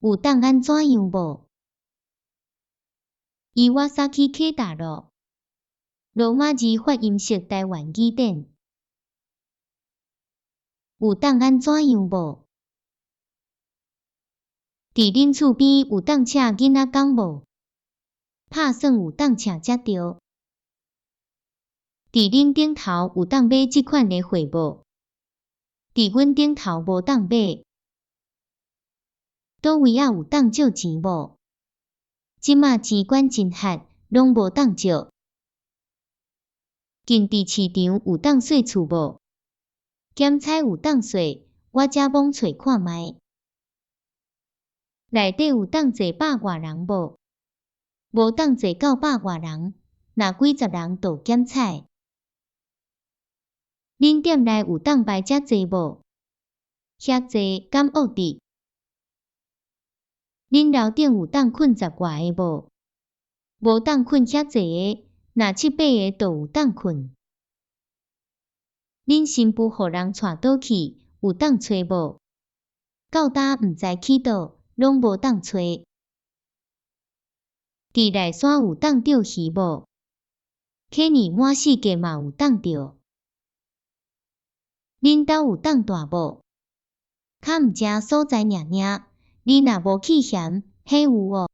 有當按怎樣無？伊瓦薩基啟大路，羅馬字發音式台灣語典。有當按怎樣無？佇恁厝邊有當請囡仔工無？拍算有當請才對。佇恁頂頭有當買這款的貨無？佇阮頂頭無當買。佗位仔有當借錢無？這馬錢管真礐，攏無當借。近佇市場有當稅厝無？檢彩有當稅，我才罔揣看覓。內底有當坐百外人無？無當坐到百外人，若幾十人就檢彩。恁店內有當擺遮濟無？遐濟敢惡得？恁樓頂有當睏十外个無？無當睏遐濟个，若七八个就有當睏。恁新婦予人帶倒去，有當揣無？到今毋知去佗，攏無當揣。佇內山有當釣魚無？去年滿四季嘛有當釣。恁兜有當大無？較毋正所在爾爾，你若無去嫌，彼有哦。